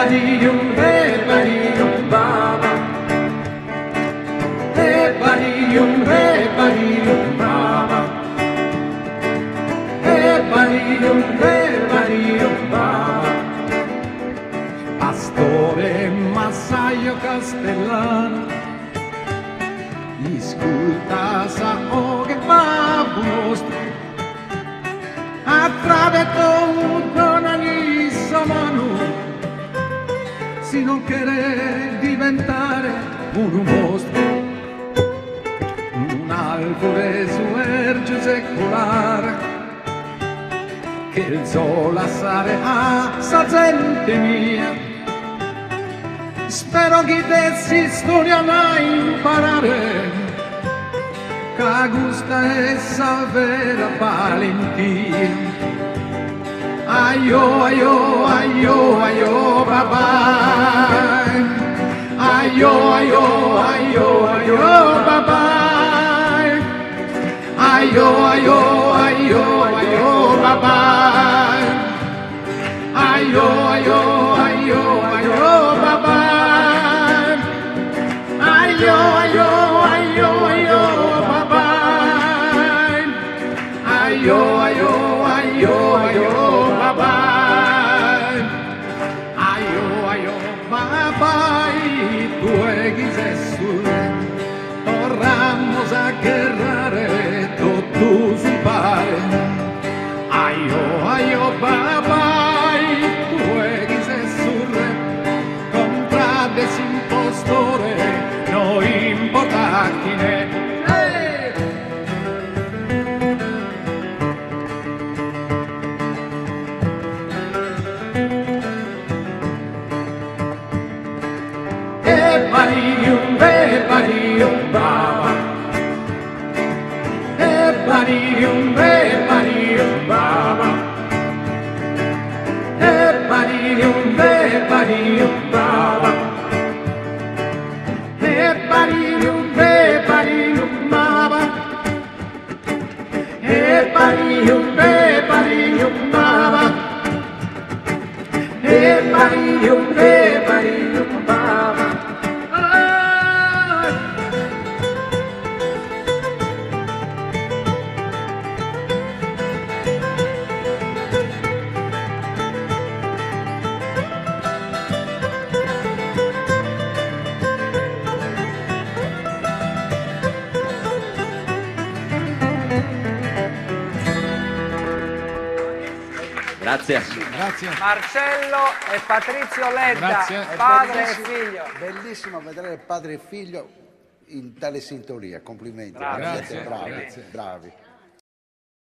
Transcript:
barium, e barium, baba. E barium, e barium, baba. E barium, e barium, baba. Pastore, massaio, castellano, isculta sa 'oghe 'e babbu nostru, a frade tou donali sa manu, si non cheres diventare unu mostru. Un'alvure suergiu seculare Chelzo lassare a sa zente mia Ispero chi de s'istoria an a imparare Ca custa est sa vera balentia Aio aio aio aio babai Aio aio aio aio babai Aio aio aio aio babai Aio aio aio aio babai Aio aio aio aio babai Aio aio aio aio babai Aio aio babai tue chi ses su re Torramos a gherrare totus umpare Aio aio babai tue chi ses su re Contra de s'impostore no importat chine E barium, e barium, baba. E barium, e barium, baba. E barium, e barium, baba. E barium, e barium, baba. E barium, e barium, baba. E barium, e barium, baba. Grazie. Grazie. Marcello e Patrizio Ledda, Grazie. padre e Bellissimo- figlio. Bellissimo vedere padre e figlio in tale sintonia. Complimenti. Bravi. Siete Grazie. bravi, Grazie. bravi.